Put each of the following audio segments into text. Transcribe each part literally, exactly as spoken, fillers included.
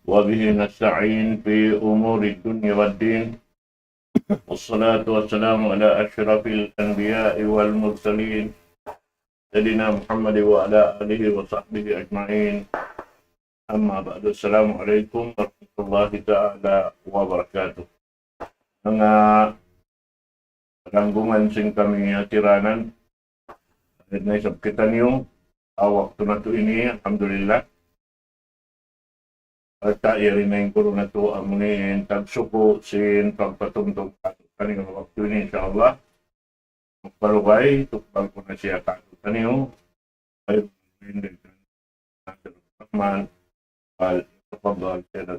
وبه نستعين في أمور الدنيا والدين. والصلاة والسلام على أشرف الأنبياء والمرسلين، سيدنا محمد وعلى آله وصحبه أجمعين. أما بعد، السلام عليكم ورحمة الله تعالى وبركاته. Manga palanggungan sin kami hatiranan, na isab kitaniyu, ha waktu natu' ini, alhamdulillah. Sarta' yari na in guru natu', amu in tagsuku' sin pagpatumtum kaniyu ha waktu ini, insya Allah. Magpalugay, tukbal ku na siya kaniyu. Ay, hindi. Rahman, wal, tafadhal, Sayyid.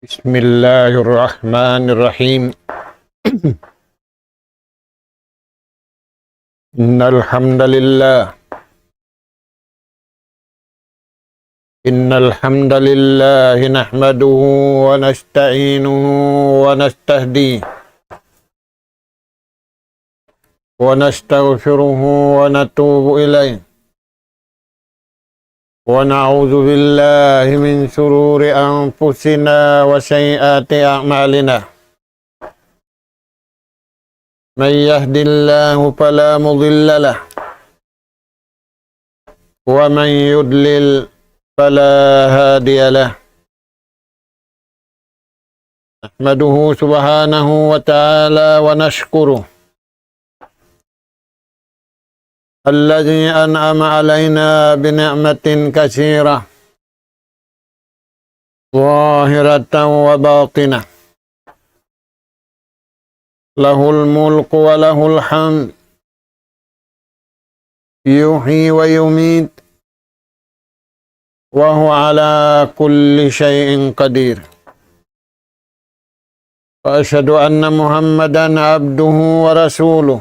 بسم الله الرحمن الرحيم. إن الحمد لله، إن الحمد لله نحمده ونستعينه ونستهديه ونستغفره ونتوب إليه، ونعوذ بالله من شرور أنفسنا وسيئات أعمالنا. من يهد الله فلا مضل له، ومن يضلل فلا هادي له. نحمده سبحانه وتعالى ونشكره الذي أنعم علينا بنعمة كثيرة ظاهرة وباطنة، له الملك وله الحمد، يحيي ويميت، وهو على كل شيء قدير. وأشهد أن محمدا عبده ورسوله،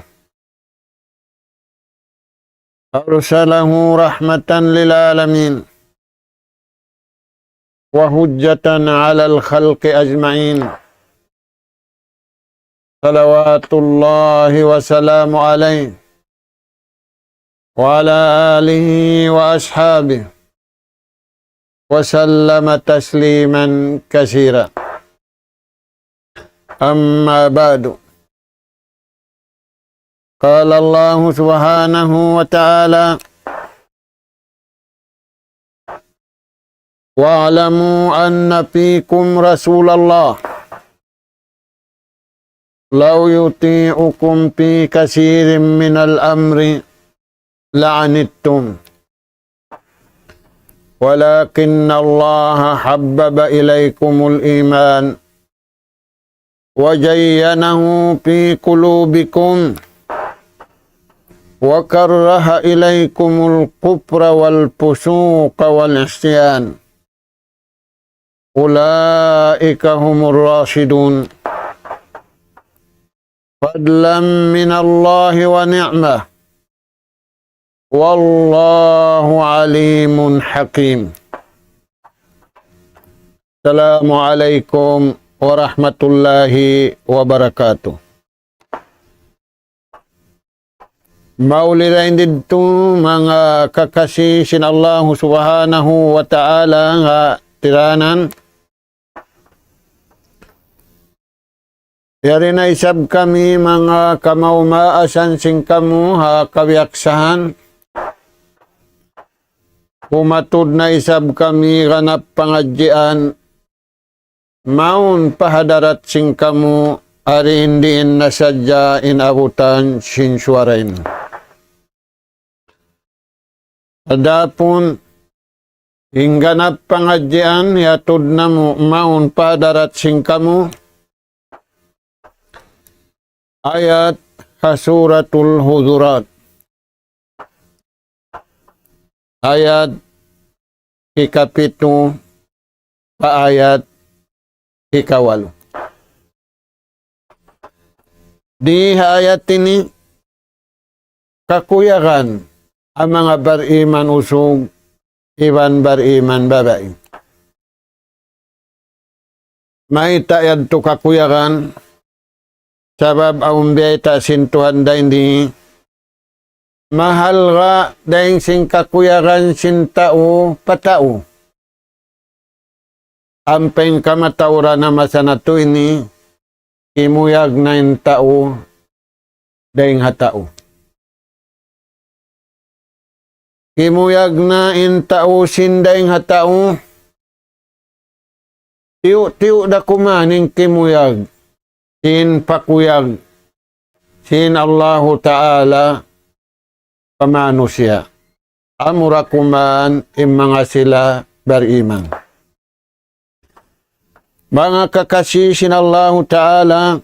أرسله رحمة للعالمين وحجة على الخلق أجمعين، صلوات الله وسلامه عليه وعلى آله وأصحابه وسلم تسليما كثيرا. أما بعد، قال الله سبحانه وتعالى: واعلموا أن فيكم رسول الله لو يطيعكم في كثير من الأمر لعنتم ولكن الله حبب إليكم الإيمان وزينه في قلوبكم وكره إليكم الكفر والفسوق والعصيان أولئك هم الراشدون فضلا من الله ونعمة والله عليم حكيم. السلام عليكم ورحمة الله وبركاته. Mauli dayn didtu manga kakasi sin Allahu Subhanahu wa Ta'ala ha tiranan. Yari na isab kami manga kamaumaasan sin kamu ha kabiyaksahan. Humatud na isab kami ganap pangadjian mawn pa hadarat sin kamu, ari in diin na sadja in abutan sin suwara ini. Adapun in ganap pangadjian hiyatud namu' mawn pa hadarat sin kamu, ayat ha Suratul Hujurat. Ayat hikapitu pa ayat hikawalu. Di ha ayat ini, kakuyagan ha manga bariman usug iban bariman babai. Mayta' yadtu kakuyagan? Sabab awn biyayta' sin Tuhan dayn di, mahalga' dayn sin kakuyagan sin tau pa tau. Ampa in kamatauran ha masa natu' ini, kimuyag na in tau dayn ha tau. Kimuyag na in tau sin dayn ha tau. Tiyu'-tiyu' da kuman in kimuyag, in pakuyag sin Allahu Ta'ala pa manusiya'. Amura kuman in manga sila bariman. Manga kakasi sin Allahu Ta'ala,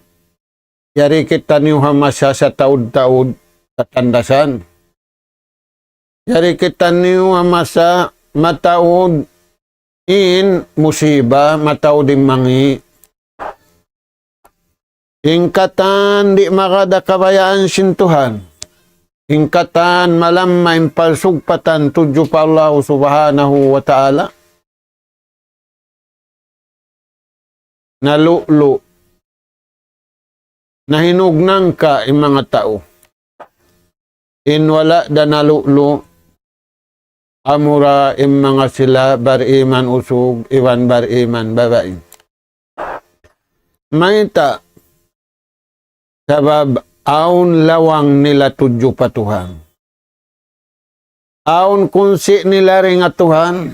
yari kitaniyu ha masa sataud-taud katandasan. Yari kitaniyu ha masa mataud in musiba, mataud in mangi'. In katan di' magad ha kabayaan sin Tuhan. In katan malamma in palsugpatan tudju pa Allahu Subhanahu wa Ta'ala. Nalu'lu'. Nahinug nangka' in manga tau. In wala' da nalu'lu', amura in manga sila bariman usug iban bariman babai. Mayta'? Sabab awn lawang nila tudju pa Tuhan. Awn kunsi' nila dayn ha Tuhan.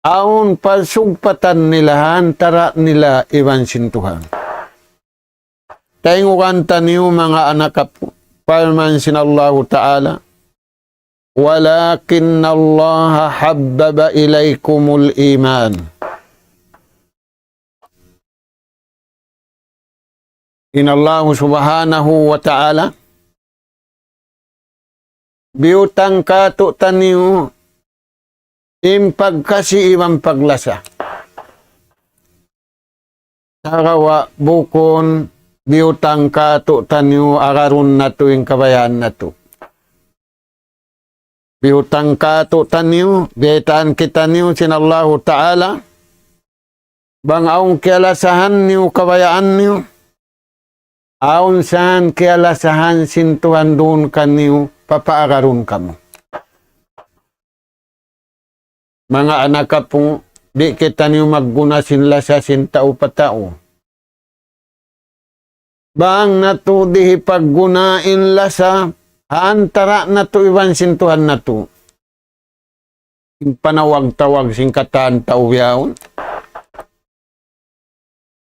Awn palsugpatan nila ha antara' nila iban sin Tuhan. Tayngugan taniyu manga anak apu', parman sin Allahu Ta'ala, ولكن الله حبب إليكم الإيمان. In Allahu Subhanahu wa Ta'ala, biyutang kātu'niyu in pagkasi iban paglasa. Sagawa' bukun biyutang kātu'niyu agarun natu' in kabayaan natu'. Biyutang kātu'niyu, biyaytaan kitaniyu sin Allahu Ta'ala, bang awn kiyalasahan niyu kabayaan niyu, awn san kiyalasahan sin Tuhan duun kaniyu, papaagarun kamu. Manga anak apu', di' kitaniyu magguna sin lasa sin tau pa tau. Bang natu' di' hipagguna in lasa ha antara' natu' iban sin Tuhan natu'. In panawag-tawag sin katan tau bihaun.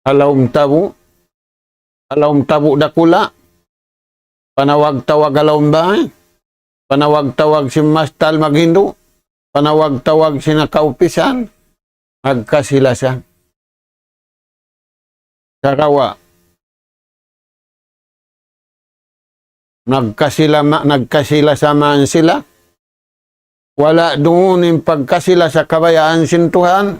Ha lawm tabu', ha lawm tabu' dakula', panawag-tawag ha lawm bay, panawag-tawag sin mastal maghindu', panawag-tawag sin ha kaupisan, magkasi-lasa. Sagawa', nagkasi-lama-, nagkasi-lasa man sila. Wala' duun in pagkasi-lasa kabayaan sin Tuhan.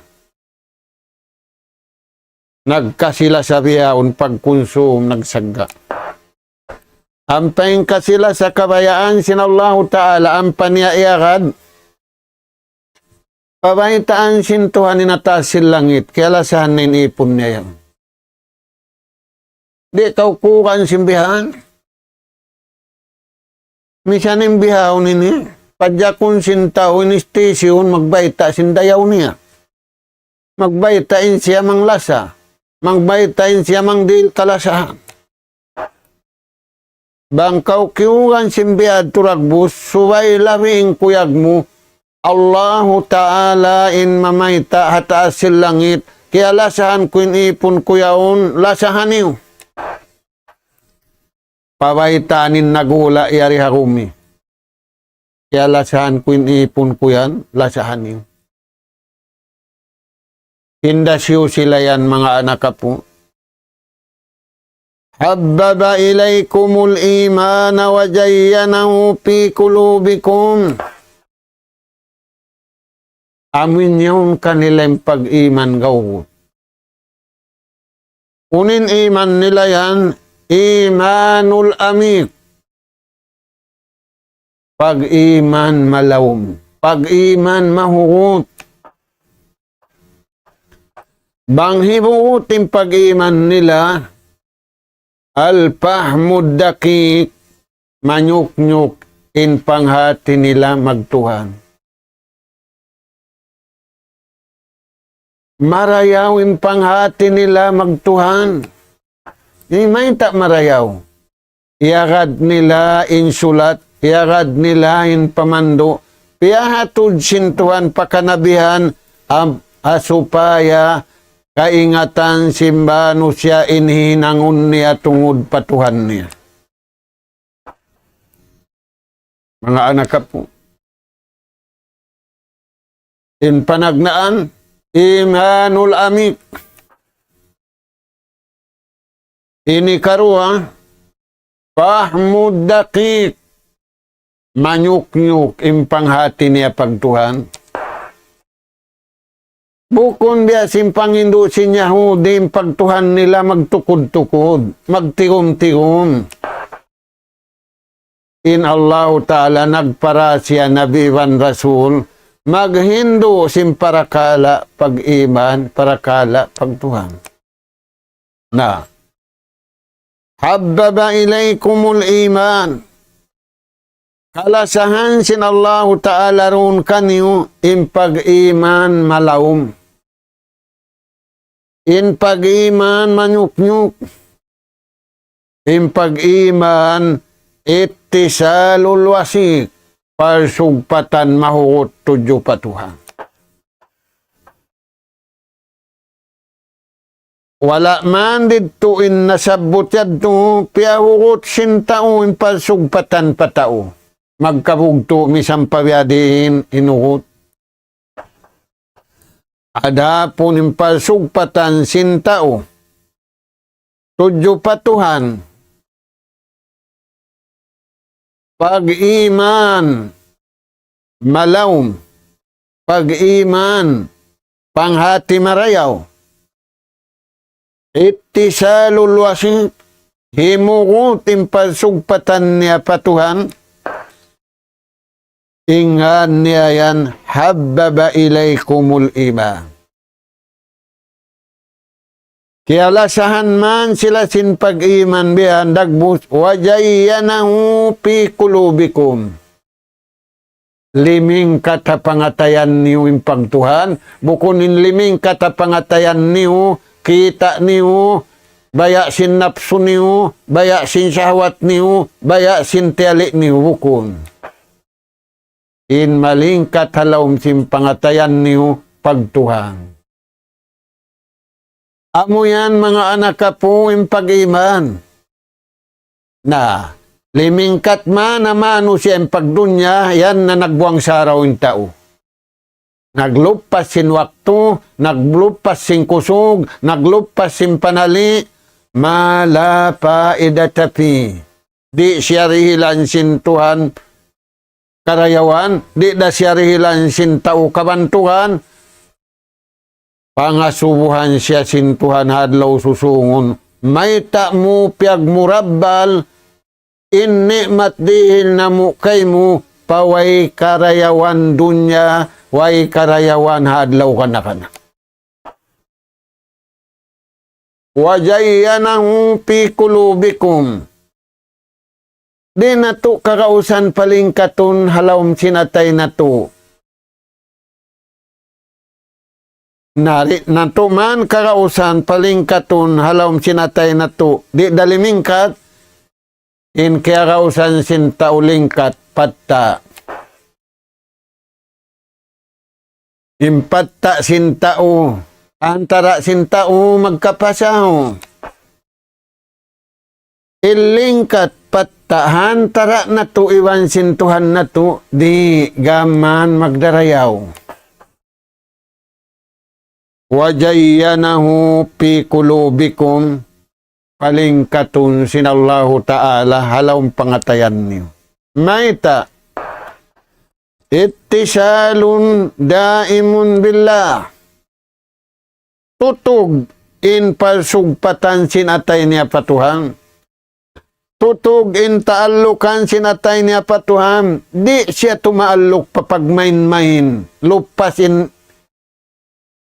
Nagkasi-lasa bihaun pagkunsum nagsagga'. Ampa in kasi-lasa kabayaan sin Allahu Ta'ala ampa niya iyagad. Pabaytaan sin Tuhan in ha taas sin langit, kiyalasahan na in ipun niya yan. Di' kaw kuran sin bihan. Misan in bihaun ini, pajakun sin tau in station, magbayta' sin dayaw niya. Magbayta' in siya manglasa. Magbayta' in siya mangdihil kalasahan. Bang kaw kiyugan sin biya' tuud dagbus, subay labi in kuyag mu. Allahu Ta'ala in mamayta' ha taas sin langit, kiyalasahan ku in ipun ku yaun, lasahan niyu. Pabaytaan in nagula' yari ha gumi. Kiyalasahan ku in ipun ku yan, lasahan niyu. Hinda siyu sila yan manga anak apu'. حبب إليكم الإيمان وزينه في قلوبكم. Amu in yaun kanila in pag-iman gawgut. Unu in iman nila yan, imanul amik. Pag-iman malawm. Pag-iman mahugut. Bang hibugut in pag-iman nila, الفهم الدقيق, manyuknyuk in panghati nila magtuhan. Marayaw in panghati nila magtuhan. Di' mayta' marayaw. Iyagad nila in sulat, iyagad nila in pamandu', piyahatud sin Tuhan pa kanabihan, am-, ha supaya kaingatan sin manusiya' in hinangun niya tungud pa Tuhan niya. Manga anak apu'. In panagnaan, imanul amik. Ini karuwa, fahmud daqiq. Manyuknyuk in panghati niya pagtuhan. Bukun biya' sin panghindu' sin Yahudi in pagtuhan nila magtukud-tukud, magtigum-tigum. In Allahu Ta'ala nagpara siya Nabi iban Rasul, maghindu' sin parakala' pag-iman, parakala' pagtuhan. Na. حبب إليكم الإيمان. Kalasahan sin Allahu Ta'ala duun kaniyu in pag-iman malaum. In pag-iman manyuknyuk. In pag-iman ittisalul wasiq. Parsugpatan mahugut tudju pa Tuhan. Wala' man didtu in nasabbut yadtu, piyahugut sin tau in parsugpatan pa tau. Magkabugtu' misan pa biya' diin in hugut. Adapun in parsugpatan sin tau tudju pa Tuhan, pag-iman malaum, pag-iman panghati marayaw, ittisalul wasiq, himugut in parsugpatan niya pa Tuhan, in ngan niya yan, حبب إليكم الإيمان. Kiyalasahan man sila sin pag-iman biya' dagbus, وزينه في قلوبكم. Limingkat ha pangatayan niyu in pagtuhan, bukun in limingkat ha pangatayan niyu, kita' niyu, baya' sin napsu niyu, baya' sin sahwat niyu, baya' sin tiyali' niyu, bukun. In malingkat ha lawm sin pangatayan niyu pagtuhan. Amu yan manga anak apu' in pag-iman. Na, limingkat man ha manusiya' in pagdunya, yan na nagbuwang saraw in tau. Nagluppas sin waktu, nagluppas sin kusug, nagluppas sin panali', ما لا فائدة فيه. Di' siya dihilan sin Tuhan karayawan, di' da siya dihilan sin tau kabantugan, pangasubuhan siya sin Tuhan ha adlaw susungun. Mayta' mu piyagmurabbal in ni'mat dihil namu' kaymu pa way karayawan dunya, way karayawan ha adlaw kana-kana. وزينه في قلوبكم. Di' natu' kagausan palingkatun ha lawm sin atay natu'. Na di' natu' man kagausan palingkatun ha lawm sin atay natu'. Di' da limingkat, in kiyagausan sin tau lingkat patta'. In patta' sin tau, antara' sin tau magkapasaw. In lingkat patta' antara' natu' iban sin Tuhan natu', di' gam man magdarayaw. وزينه في قلوبكم, palingkatun sin Allahu Ta'ala ha lawm pangatayan niyu. Mayta'? اتصال دائم بالله. Tutug in parsugpatan sin atay niya pa Tuhan. Tutug in taallukan sin atay niya pa Tuhan. Di' siya tumaalluk pa pagmain-main. Luppas in,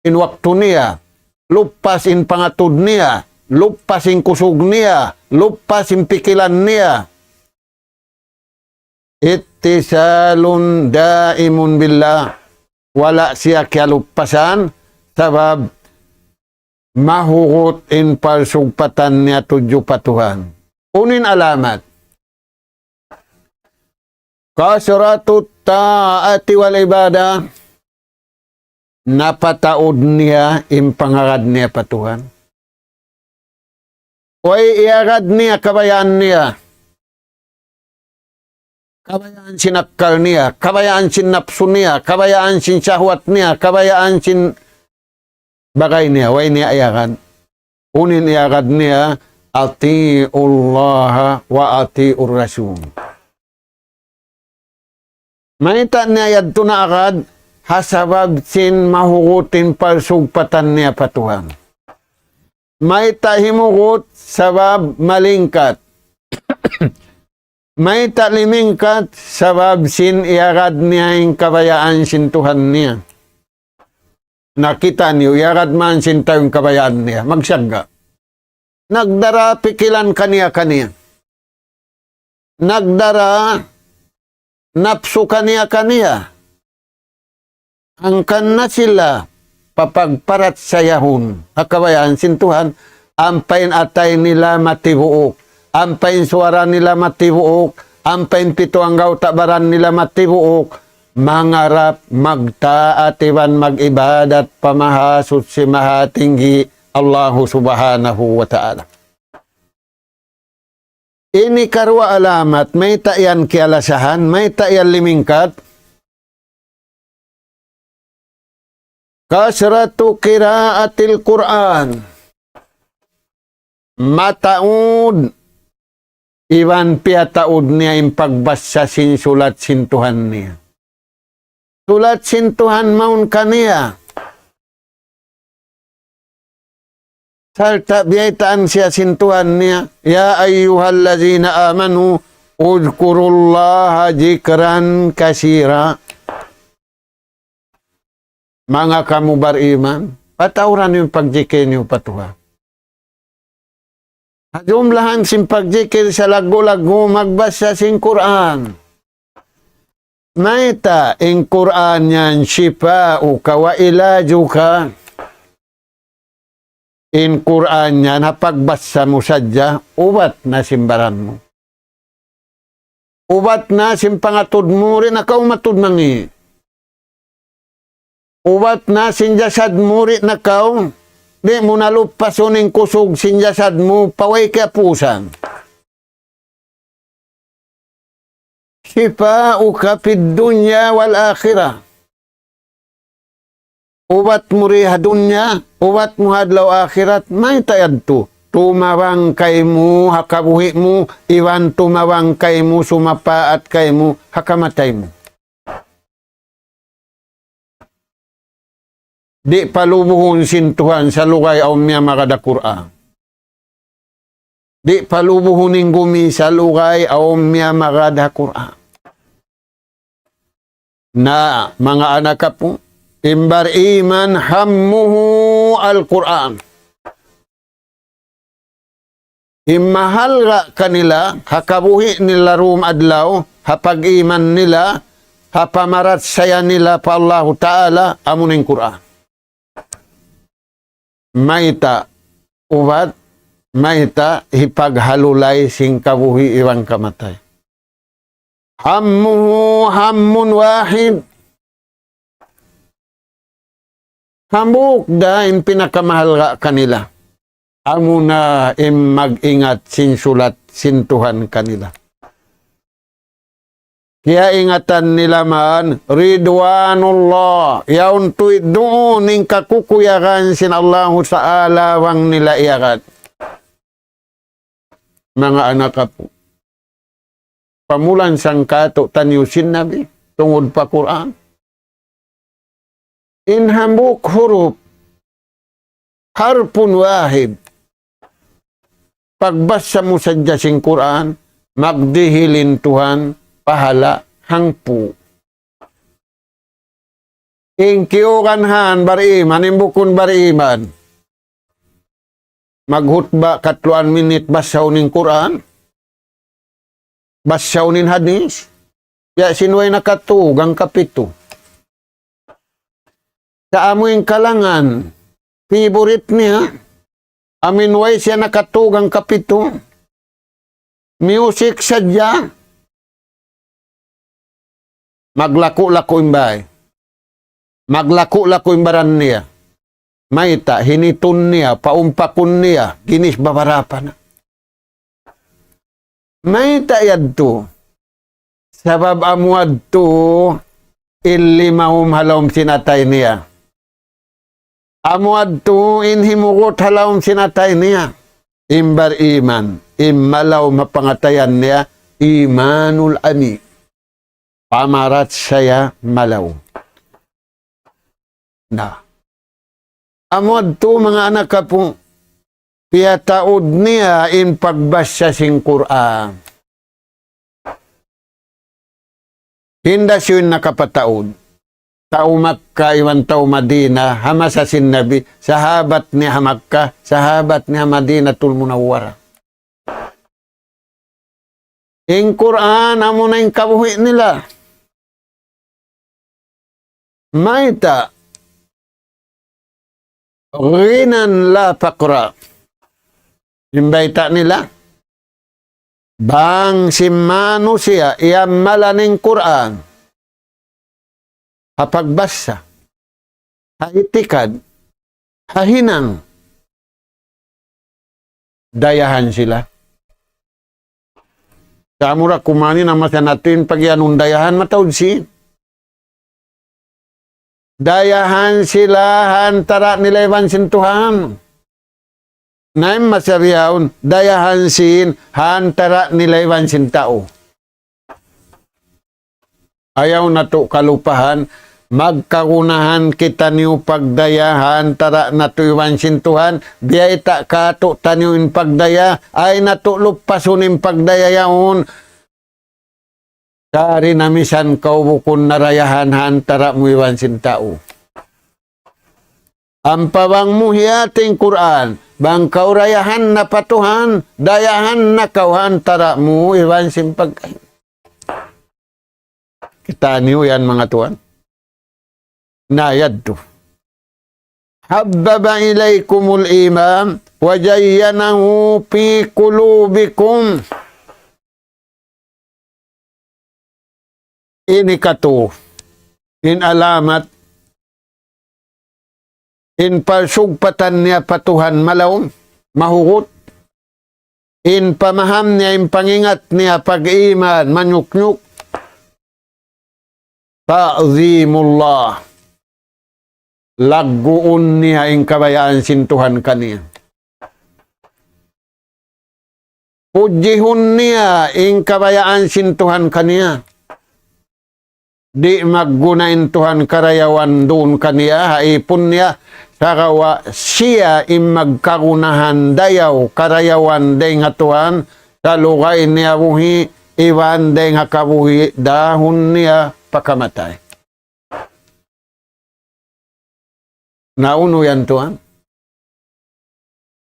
in waktu niya. Luppas in pangatud niya. luppas in kusug niya, luppas in pikilan niya. اتصال دائم بالله. Wala' siya kiyalupasan, sabab mahugut in parsugpatan niya tudju pa Tuhan. Unu in alamat? كثرة الطاعة والعبادة. Napataud niya in pangagad niya pa Tuhan. Way iyagad niya kabayaan niya. Kabayaan sin akkal niya, kabayaan sin napsu niya, kabayaan sin shahwat niya, kabayaan sin bagay niya, way niya iyagad. Unu in iyagad niya, أطيعوا الله وأطيعوا الرسول. Mayta' niya yadtu naagad? Ha sabab sin mahugut in parsugpatan niya pa Tuhan. Mayta' himugut? Sabab malingkat. Mayta' limingkat? Sabab sin iyagad niya in kabayaan sin Tuhan niya. Na kita' niyu, iyagad man sin tau in kabayaan niya, magsagga'. Nagdara pikilan kaniya-kaniya. Nagdara napsu kaniya-kaniya. Hangkan na sila papagparachayahun ha kabayaan sin Tuhan, ampa in atay nila matibuuk, ampa in suwara nila matibuuk, ampa in pitu anggawta' baran nila matibuuk, mangarap magtaat iban mag-ibadat pa Mahasuchi Mahatinggi Allahu Subhanahu wa Ta'ala. Ini karuwa alamat, mayta' yan kiyalasahan, mayta' yan limingkat. كثرة قراءة القرآن. Mataud iban piyataud niya in pagbassa sin sulat sin Tuhan niya. Sulat sin Tuhan mawn kaniya. Sarta' biyaytaan siya sin Tuhan niya, يا أيها الذين آمنوا اذكروا الله ذكرا كثيرا. Manga kamu bariman, patauran niyu in pagjikil niyu pa Tuhan. Ha jumlahan sin pagjikil salaggu'-laggu' magbassa sin Qur'an. Mayta' in Qur'an yan شفاؤك وعلاجك. In Qur'an yan ha pagbassa mu sadja, ubat na sin baran mu. Ubat na sin pangatud mu, di' na kaw matud mangi'. Ubat na sin jasad mu, di' na kaw, di' mu na lupasun in kusug sin jasad mu pa way kiyapusan. شفاؤك في الدنيا والآخرة. Ubat mu di ha dunya, ubat mu ha adlaw akhirat, mayta' yadtu? Tumabang kaymu ha kabuhi' mu, iban tumabang kaymu sumapaat kaymu ha kamatay mu. Di' palubuhun sin Tuhan salugay awn miyamagad ha Qur'an. Di' palubuhun in gumi salugay awn miyamagad ha Qur'an. Na, manga anak apu', in bariman همه القرآن. In mahalga' kanila, ha kabuhi' nila dum adlaw, ha pag-iman nila, ha pamarachaya nila pa Allahu Ta'ala, amuna in Qur'an. Mayta' ubat, mayta' hipaghalulay sin kabuhi' iban kamatay. همه هم واحد. Hambuuk da in pinakamahalga' kanila. Amuna in mag-ingat sin sulat sin Tuhan kanila. Kiyaingatan nila man, رضوان الله. Yaun tuud duun in kakukuyagan sin Allahu Ta'ala bang nila iyagad. Manga anak apu'. Pamulan sangkatu' taniyu sin Nabi, tungud pa Qur'an. In hambuuk hurup, حرف واحد. Pagbasa mu sadja sin Qur'an, magdihil in Tuhan, pahala' hangpu'. In kiyugan han bariman, in bukun bariman. maghutba katluan minit basahun in Qur'an, basahun in hadith, biya' sin way nakatug hangkapitu. Sa' amu in kalangan, favorite niya, amu in way siya nakatug hangkapitu. Music sadja. Maglaku-laku in bay. Maglaku-laku in baran niya. Mayta', hinitun niya, paumpakun niya, ginis babarapa na. Mayta' yadtu? Sabab amu yadtu in limahum ha lawm sin atay niya. Amu yadtu in himugut ha lawm sin atay niya. In bariman, in malaw ha pangatayan niya, imanul ami. Pamarachaya malaw. Na. Amu yadtu manga anak apu', piyataud niya in pagbasa sin Qur'an. Hinda siyu in nakapataud. Tau Makkah iban tau Madinah, ha masa sin Nabi, sahabat niya ha Makkah, sahabat niya ha Madinatul Munawwarah. In Qur'an, amuna in kabuhi' nila. Mayta'? Ghinan la faqra. In bayta' nila, bang sin manusiya' iyammalan in Qur'an, ha pagbasa, ha itikad, ha hinang, dayahan sila. Sa' amura kuman in masa natu' in pagiyanun dayahan mataud sin. Dayahan sila ha antara' nila iban sin Tuhan. Na in masa bihaun, dayahan sin ha antara' nila iban sin tau. Ayaw natu' kalupahan, magkagunahan kitaniyu pagdaya ha antara' natu' iban sin Tuhan, biyayta' kātu'niyu in pagdaya, ayaw natu' lupasun in pagdaya yaun. Kari na misan kaw bukun na dayahan ha antara' mu iban sin tau. Ampa bang mu hiyati in Qur'an, bang kaw dayahan na pa Tuhan, dayahan na kaw ha antara' mu iban sin pag-, kitaniyu yan, manga tuwan. Na yadtu. حبب إليكم الإيمان وزينه في قلوبكم. Ini katu', in alamat, in pagsugpatan niya pa Tuhan malaw, mahugut, in pamaham niya, in pangingat niya, pag-iman, manyuknyuk, تعظيم الله. Lagguun niya in kabayaan sin Tuhan kaniya. Pudjihun niya in kabayaan sin Tuhan kaniya. Di' magguna in Tuhan karayawan duun kaniya, ha ipun niya, sagawa' siya in magkagunahan dayaw karayawan dayn ha Tuhan, salugay niya buhi', iban dayn ha kabuhi' dahun niya pa kamatay. Na unu yan tuwan?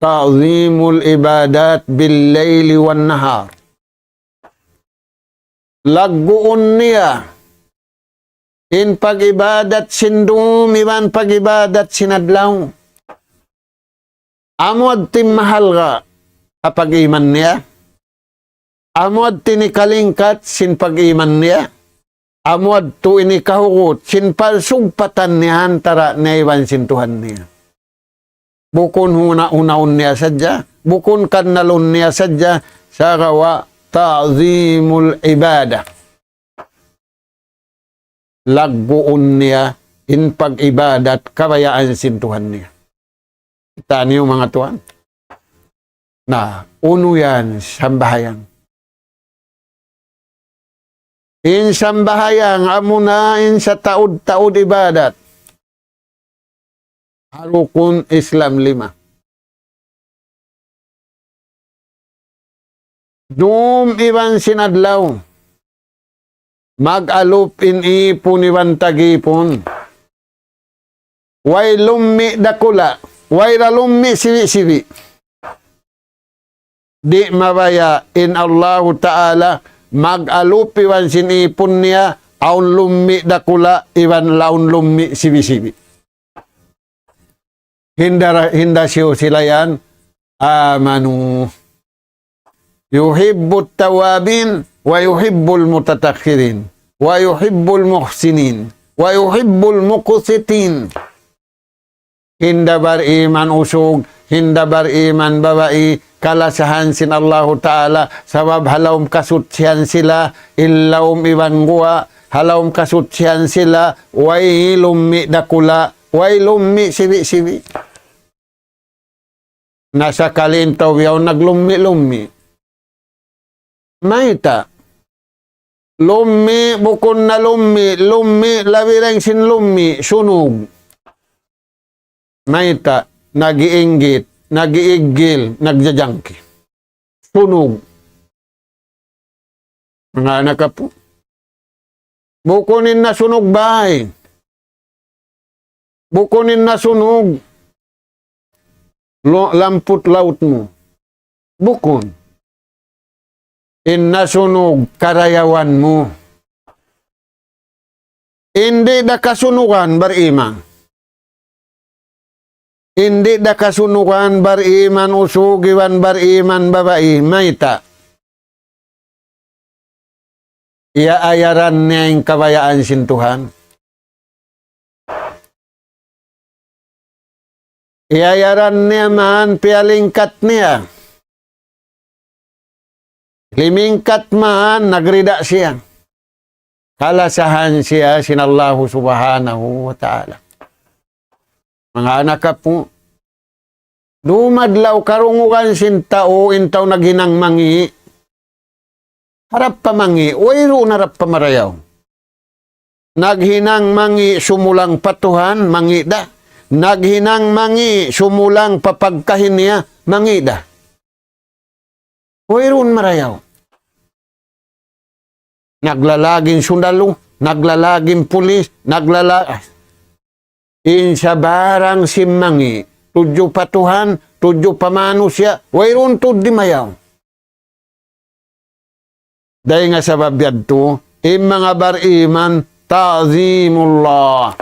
تعظيم العبادات بالليل والنهار. Lagguun niya in pag-ibadat sin dum iban pag-ibadat sin adlaw. Amu yadtu in mahalga' ha pag-iman niya. Amu yadtu in hikalingkat sin pag-iman niya. Amu yadtu in hikahugut sin pagsugpatan niya ha antara' niya iban sin Tuhan niya. Bukun huna-hunaun niya sadja, bukun kannalun niya sadja, sagawa' تعظيم العبادة. Lagguun niya in pag-ibadat kabayaan sin Tuhan niya. Kitaniyu, manga tuwan. Na, unu yan sambahayang? In sambahayang amuna in sataud-taud ibadat ha rukun Islam lima. Dum iban sin adlaw, mag-alup in ipun iban tag-ipun. Way lummi' dakula', way da lummi' sibi'-sibi'. di' mabaya' in Allahu Ta'ala mag-alup iban sin ipun niya, awn lummi' dakula' iban awn lummi' sibi'-sibi'. Hinda, hinda siyu sila yan, آمنوا يحب التوابين ويحب المتطهرين ويحب المحسنين ويحب المقسطين. Hinda bariman usug, hinda bariman babai, kalasahan sin Allahu Ta'ala, sabab ha lawm kasuchihan sila, in lawm iban guwa', ha lawm kasuchihan sila, way lummi' dakula', way lummi' sibi'-sibi'. Na sakali in tau bihaun naglummi'-lummi'. Mayta'? Lummi', bukun na lummi', lummi', labi dayn sin lummi', sunug. Mayta'? Nag-iinggit, nag-iiggil, nagjajangki. Sunug. Manga anak apu'. Bukun in nasunug bay. Bukun in nasunug lo-, lamput laut mu. Bukun. In nasunug karayawan mu. Di' da kasunugan bariman. Di' da kasunugan bariman usug iban bariman babai, mayta'? Iyaayaran niya in kabayaan sin Tuhan. Iyaayaran niya man piyalingkat niya. Limingkat man, nagrida siya. Kalasahan siya sin Allahu Subhanahu wa Ta'ala. Manga anak apu', dumadlaw karungugan sin tau, in tau naghinang mangi'. Harap pa mangi', wayruun harap pa marayaw. Naghinang mangi' sumulang pa Tuhan, mangi' da. Naghinang mangi' sumulang pa pagkahi niya, mangi' da. Wayruun marayaw. Naglalagin sundalu, naglalagin pulis, naglala-, in sabarang sin mangi', tudju pa Tuhan, tudju pa manusiya', wayruun tuud dimayaw. Dayn ha sabab yadtu, in manga bariman, ta'zimullah.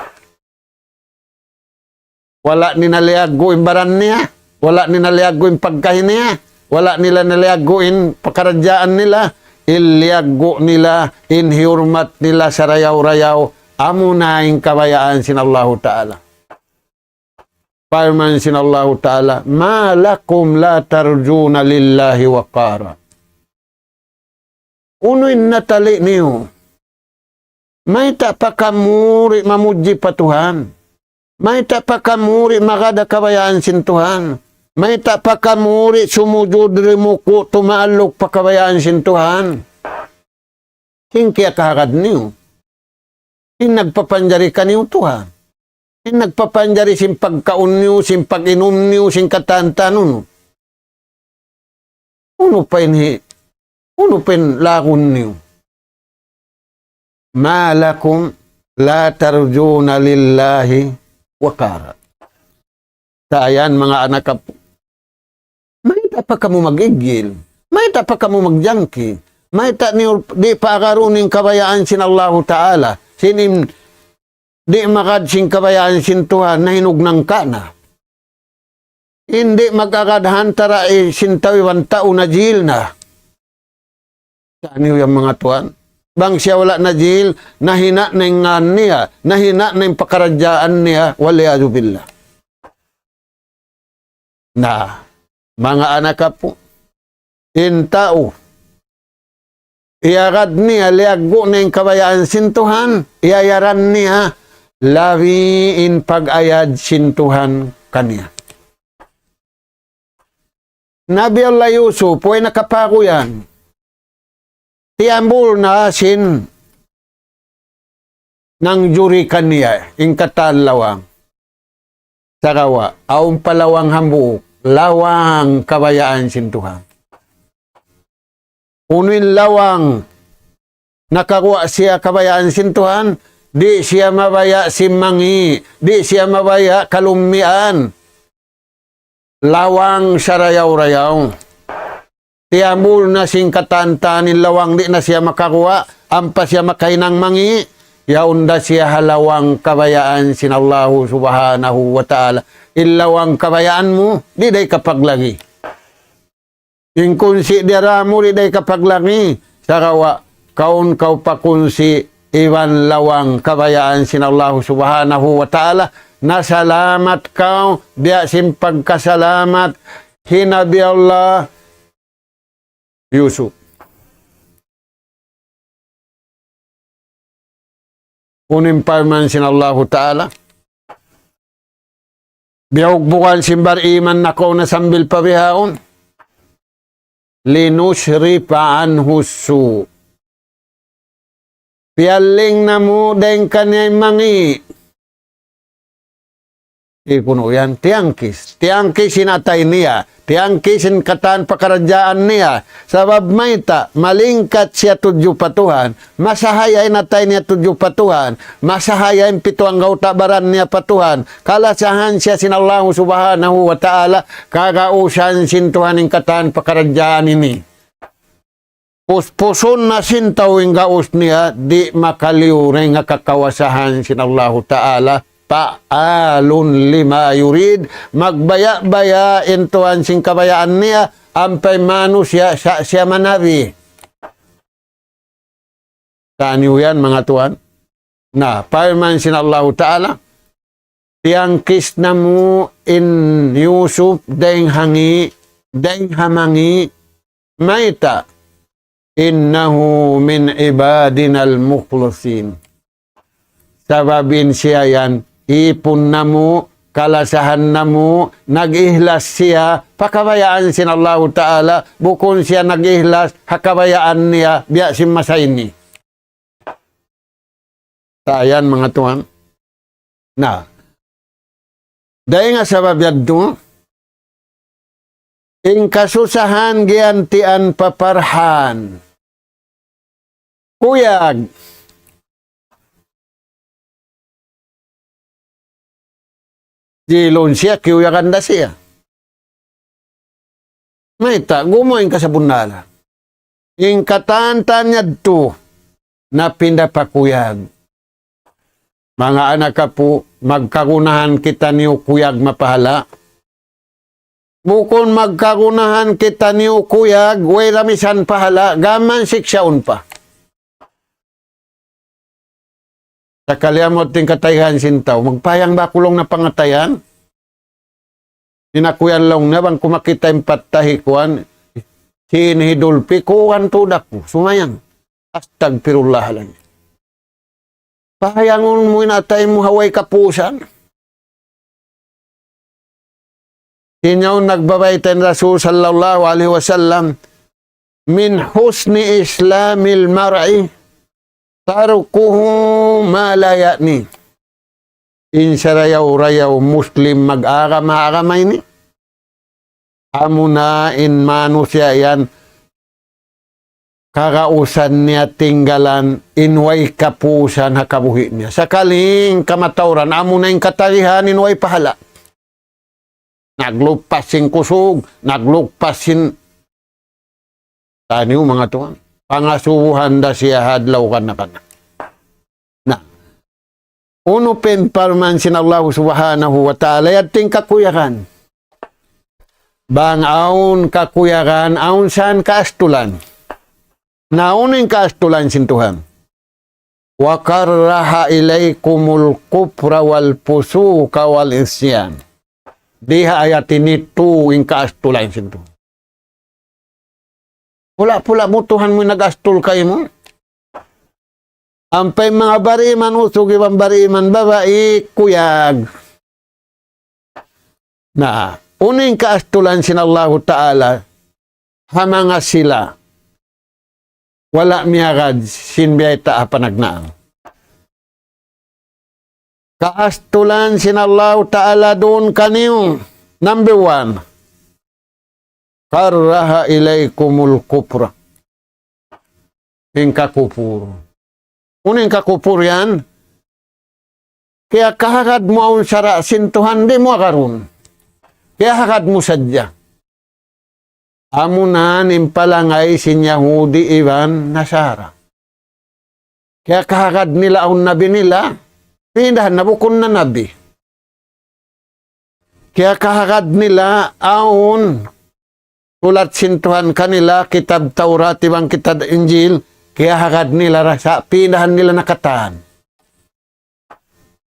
Wala' nila liyaggu' in baran niya, wala' nila liyaggu' in pagkahi niya, wala' nila liyaggu' in pakaradjaan nila, in liyaggu' nila, in hiyurmat nila sarayaw-rayaw, amuna in kabayaan sin Allahu Ta'ala. Parman sin Allahu Ta'ala, ما لكم لا ترجون لله وقارا. Unu in natali' niyu? Mayta' pa kamu di' mamudji pa Tuhan? Mayta' pa kamu di' magad ha kabayaan sin Tuhan? Mayta' pa kamu di' sumujud, rimuku', tumaalluk pa kabayaan sin Tuhan? Sin kiyakahagad niyu. In nagpapanjari kaniyu Tuhan. In nagpapanjari sin pagkaun niyu, sin pag-inum niyu, sin katan-tanun. Unu pa in hi-, unu pa in lagun niyu? ما لكم لا ترجون لله وقارا. Sa' yan, manga anak apu'. Mayta' pa kamu mag-iggil? Mayta' pa kamu magjangki? Mayta' niyu di' paagarun in kabayaan sin Allahu Ta'ala? Sin in di' magad sin kabayaan sin Tuhan, nahinug nangka' na. In di' mag-agad ha antara' sin tau iban tau, najil na. Sa' niyu yan manga tuwan. Bang siya wala' najil, nahina' na in ngan niya, nahina' na in pakaradjaan niya, والعياذ بالله. Na, manga anak apu', in tau, iyagad niya, liyaggu' niya in kabayaan sin Tuhan, iyayaran niya, labi in pag-ayad sin Tuhan kaniya. Nabi Allah Yusuf, way nakapaguyan. Tiyambul na sin nangjuri kaniya, in katan lawang. Sagawa', awn pa lawang hambuuk, lawang kabayaan sin Tuhan. Unu in lawang nakaguwa' siya kabayaan sin Tuhan, di' siya mabaya' sin mangi', di' siya mabaya' kalummian. Lawang sarayaw-rayaw. tiyambul na sin katan-katan in lawang di' na siya makaguwa', ampa siya makahinang mangi', yaun da siya ha lawang kabayaan sin Allahu Subhanahu wa Ta'ala. In lawang kabayaan mu, di' da ikapaglagi. In kunsi' diyara mu, di' da ikapaglagi. Sagawa', kaun kaw pa kunsi' iban lawang kabayaan sin Allahu Subhanahu wa Ta'ala, nasalamat kaw, biya' sin pagkasalamat hi Nabi Allah Yusuf. Unu in parman sin Allahu Ta'ala, biyugbugan sin bariman nakauna sambil pa bihaun. لنصرف عنه السوء. Piyalling namu' dayn kaniya in mangi'. Ipunu yan, tiyangkis. Tiyangkis in atay niya. Tiyangkis in katan pakaradjaan niya. Sabab mayta', malingkat siya tudju pa Tuhan. Masahaya in atay niya tudju pa Tuhan. Masahaya in pitu anggawta' baran niya pa Tuhan. Kalasahan siya sin Allahu Subhanahu wa Ta'ala. Kagausan sin Tuhan in katan pakaradjaan ini. Puspusun na sin tau in gaus niya, di' makaliyu dayn ha kakawasahan sin Allahu Ta'ala. فعال لما يريد, magbaya'-baya' in Tuhan sin kabayaan niya, ampa in manusiya' sa' siya manabi. Taniyu yan, manga tuwan. Na, parman sin Allahu Ta'ala, tiyangkis namu' in Yusuf dayn ha ngi', dayn ha mangi', mayta', إنه من عبادنا المخلصين. Sabab in siya yan, ipun namu', kalasahan namu', nag-ihlas siya, pa kabayaan sin Allahu Ta'ala, bukun siya nag-ihlas, ha kabayaan niya, biya' sin masa ini. Sa' yan, manga tuwan. Na, dayn ha sabab yadtu, in kasusahan giyantian pa parhan. Kuyag. Jilun siya, kiyuyagan da siya. Mayta', gumuwa' in kasabunnalan. In katan-katan yadtu, napinda pa kuyag. Manga anak apu', magkagunahan kitaniyu kuyag mapahala'. Bukun magkagunahan kitaniyu kuyag, way da misan pahala', gam mayan siksaun pa. Sakali amu in katayahan sin tau, magpayang ba aku laung na pangatayan? Hinakuyan laung na bang ku makita' in patta' hi kuwan, sin hi Dulpi, kuwan tuud aku, sumayang. Astagfirullahaladzim. Pahayangun mu in atay mu ha way kapusan. Sin yaun nagbabayta' in Rasul sallallahu alayhi wasallam, من حسن إسلام المرء تركه ما لا يعنيه. In sarayaw-rayaw Muslim mag-agama-agama ini, amuna in manusiya' yan kagausan niya tinggalan in way kapusan ha kabuhi' niya. Sakali in kamatauran, amuna in katagihan in way pahala'. Naglupas sin kusug, naglupas sin taniyu manga tuwan. Pangasubuhan da siya ha adlaw kana-kana. Na, unu pa in parman sin Allah Subhanahu wa Ta'ala, yadtu in kakuyagan. Bang awn kakuyagan, awn san kaastulan. Na, unu in kaastulan sin Tuhan? وكره إليكم الكفر والفسوق والعصيان. Di ha ayat ini tu in kaastulan sin Tuhan. Pula-pula mu Tuhan mu nag-astul kaymu. Ampa in manga bariman usug iban bariman babai kuyag. Na, unu in kaastulan sin Allahu Ta'ala ha manga sila wala' miyagad sin biyayta' ha panagnaan. Kaastulan sin Allahu Ta'ala duun kaniyu. Number one, كره إليكم الكفر. In kakupur. Unu in kakupur yan? Kiyakahagad mu awn sara' sin Tuhan, di' mu agarun. Kiyahagad mu sadja. Amuna in palangay sin Yahudi iban Nasara. Kiyakahagad nila awn nabi nila, pindahan na bukun na nabi. Kiyakahagad nila awn sulat sin Tuhan kanila, kitab Taurat iban kitab Injil, kiyahagad nila ra sa' pindahan nila na katan.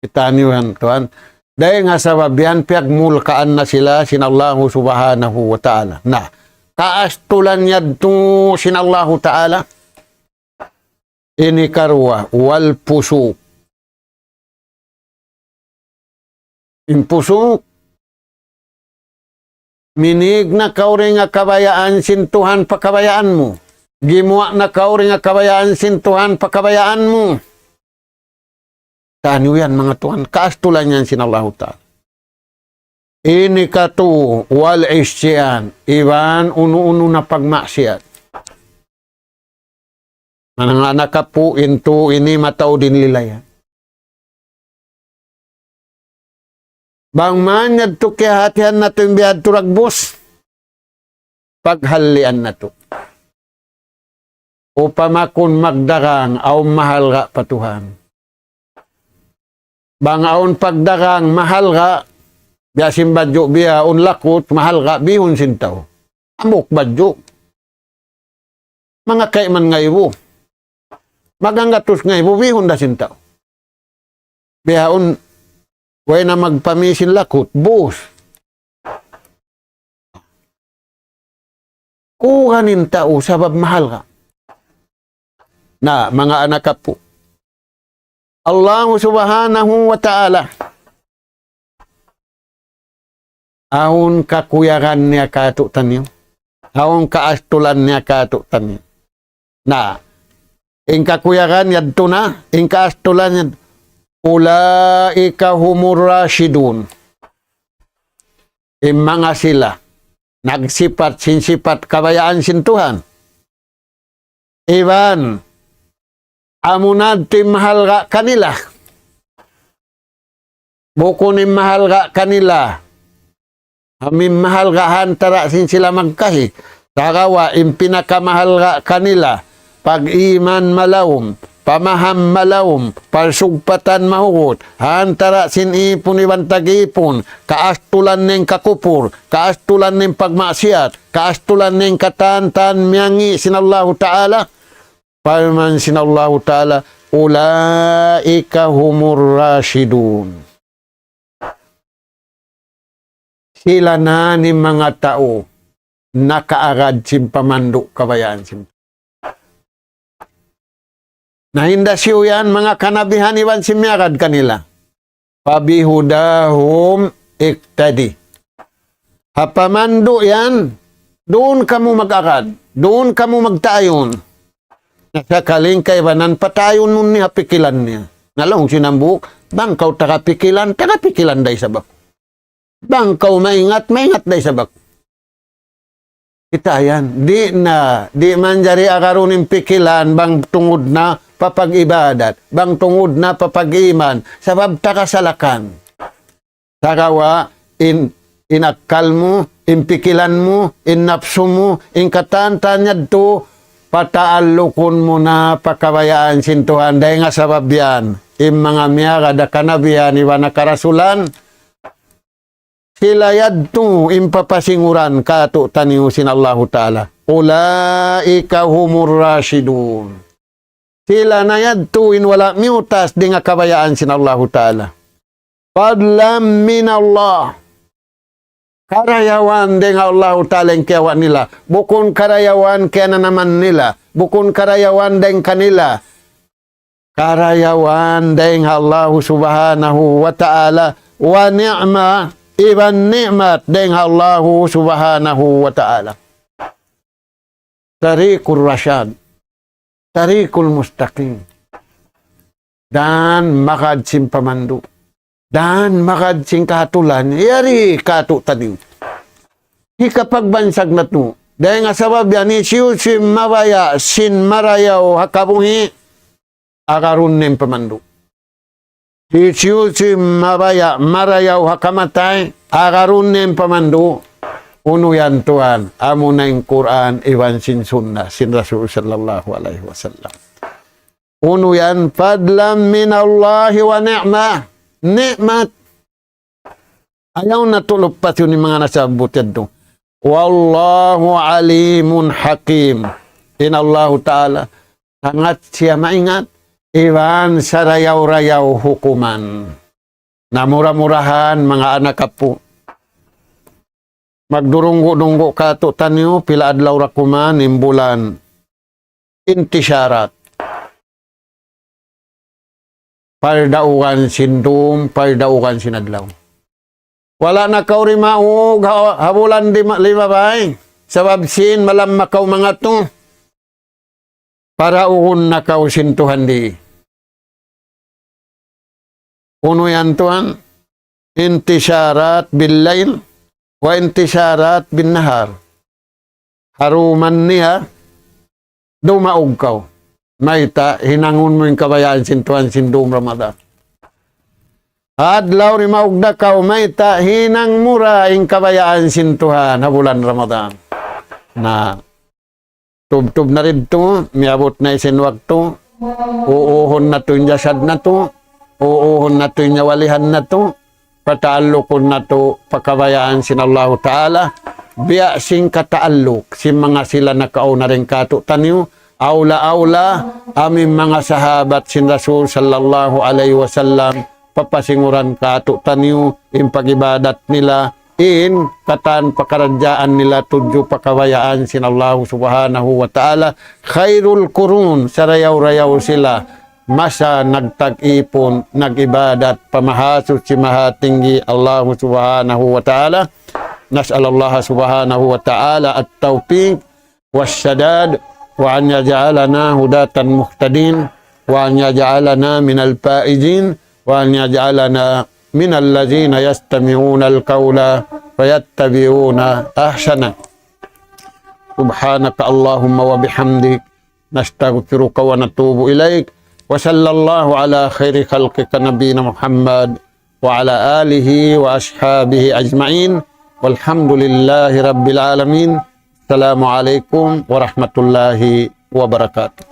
Kitaniyu yan, tuwan. Dayn ha sabab yan, piyagmulkaan na sila sin Allahu Subhanahu wa Ta'ala. Na, kaastulan yadtu sin Allahu Ta'ala. Ini karuwa, wal fusuq. In fusuq, minīg na kaw dayn ha kabayaan sin Tuhan pa kabayaan mu. Gimuwa' na kaw dayn ha kabayaan sin Tuhan pa kabayaan mu. Taniyu yan, manga tuwan, kaastulan yan sin Allahu Ta'ala. Ini katu, wal isyan, iban unu-unu na pagmaksiyat. Manga anak apu', in tu ini mataud in lilay. Bang man yadtu kiyahatihan natu' in biya' yadtu dagbus, paghallian natu'. Upama kun magdagang awn mahalga' pa Tuhan. Bang awn pagdagang mahalga', biya' sin badju' bihaun lakut, mahalga' bihun sin tau. Ambuk badju'. Manga kayman ngaibu. Maghanggatus ngaibu, bihun da sin tau. Bihaun, way na magpamī sin lakut, bus. Kuha' in tau sabab mahalga'. Na, manga anak apu'. Allahu Subhanahu wa Ta'ala. Awn kakuyagan niya kātu'niyu. Awn kaastulan niya kātu'niyu. Na, in kakuyagan yadtu na, in kaastulan yad-, أولئك هم الراشدون. In manga sila, nagsipat sin sipat kabayaan sin Tuhan. Iban, amuna in mahalga' kanila. Bukun in mahalga' kanila. Amu in mahalga' ha antara' sin sila magkahi. Sagawa' in pinakamahalga' kanila, pag-iman malaum, pamaham malaum, pagsugpatan mahugut, ha antara' sin ipun iban tag-ipun, kaastulan in kakupur, kaastulan in pagmaksiyat, kaastulan in katan-katan miyangi' sin Allahu Ta'ala, parman sin Allahu Ta'ala, أولئك هم الراشدون. Sila na in manga tau nakaagad sin pamandu' kabayaan sin. Na hinda siyu yan manga kanabihan iban sin miyagad kanila. فبهداهم اقتده. Ha pamandu' yan, duun kamu mag-agad, duun kamu magtaayun. Na sakali in kaibanan pataayunun niya ha pikilan niya. Na laung sin hambuuk, bang kaw taga pikilan, taga pikilan da isab aku. Bang kaw maingat, maingat da isab aku. Kita' yan. Di' na, di' manjari agarun in pikilan bang tungud na pa pag-ibadat, bang tungud na pa pag-iman, sabab taga salakan. Sagawa' in, in akkal mu, in pikilan mu, in napsu mu, in katan-katan yadtu, pataallukun mu na pa kabayaan sin Tuhan. Dayn ha sabab yan, in manga miyagad ha kanabihan iban ha karasulan, sila yadtu in papasinguran kātu'niyu sin Allahu Ta'ala. أولئك هم الراشدون. Sila na yadtu in wala' miyutas dayn ha kabayaan sin Allahu Ta'ala. فضلا من الله. Karayawan dayn ha Allahu Ta'ala in kiyawa' nila. Bukun karayawan kiyananaman nila. Bukun karayawan dayn kanila. Karayawan dayn ha Allahu Subhanahu wa Ta'ala. ونعمة, iban ni'mat dayn ha Allahu Subhanahu wa Ta'ala. طريق الرشاد. طريق المستقيم. Dan magad sin pamandu'. Dan magad sin kahatulan. Yari kātu'niyu. Hikapagbansag natu'. Dayn ha sabab yan, hisiyu-siyu in mabaya' sin marayaw ha kabuhi', agarun niya in pamandu'. Hisiyu-siyu in mabaya' marayaw ha kamatay, agarun niya in pamandu'. Unu yan tuwan, amuna in Qur'an iban sin sunnah sin Rasul sallallahu alayhi wasallam. Unu yan, فضلا من الله ونعمة. Ni'mat. Ayaw natu' luppasun in manga nasabbut yadtu. والله عليم حكيم. In Allahu Ta'ala, sangat siya maingat, iban sarayaw-rayaw hukuman. Na mura-murahan, manga anak apu'. Magdurunggu'-dunggu' katu'taniyu, pila adlaw ra kuman, in bulan. Intisharat. Pardaugan sin dum, pardaugan sin adlaw. Wala' na kaw di' maug ha, ha bulan di ma-, limabay. Sabab sin malamma kaw mangatu. Paraugun na kaw sin Tuhan di. Unu yan tuwan, intisharat bil layl, wa intisharat bin nahar. Haruman niya, dumaug kaw. Mayta', hinangun mu in kabayaan sin Tuhan sin dum Ramadan. Adlaw dimaug da kaw, mayta', hinang mu ra in kabayaan sin Tuhan ha bulan Ramadan. Na, tubtub na didtu, miyabut na isab in waktu, uuhun natu' in jasad natu', uuhun natu' in nyawalihan natu', pataallukun natu' pa kabayaan sin Allahu Ta'ala, biya' sin kataalluk sin manga sila nakauna dayn kātu'niyu, awla-awla, amu in manga sahabat sin Rasul sallallahu alayhi wasallam, papasinguran kātu'niyu, in pag-ibadat nila, in katan pakaradjaan nila tudju pa kabayaan sin Allahu Subhanahu wa Ta'ala. Khairul qurun, sarayaw-rayaw sila masa nagtag-ipun, nag-ibadat pa Mahasuchi Mahatinggi Allahu Subhanahu wa Ta'ala. نسأل الله سبحانه وتعالى التوفيق والسداد، وأن يجعلنا هداة مهتدين، وأن يجعلنا من الفائزين، وأن يجعلنا من الذين يستمعون القول فيتبعون أحسنه. سبحانك اللهم وبحمدك، نستغفرك ونتوب إليك. وصلى الله على خير خلقك نبينا محمد وعلى آله وأصحابه أجمعين. والحمد لله رب العالمين. السلام عليكم ورحمة الله وبركاته.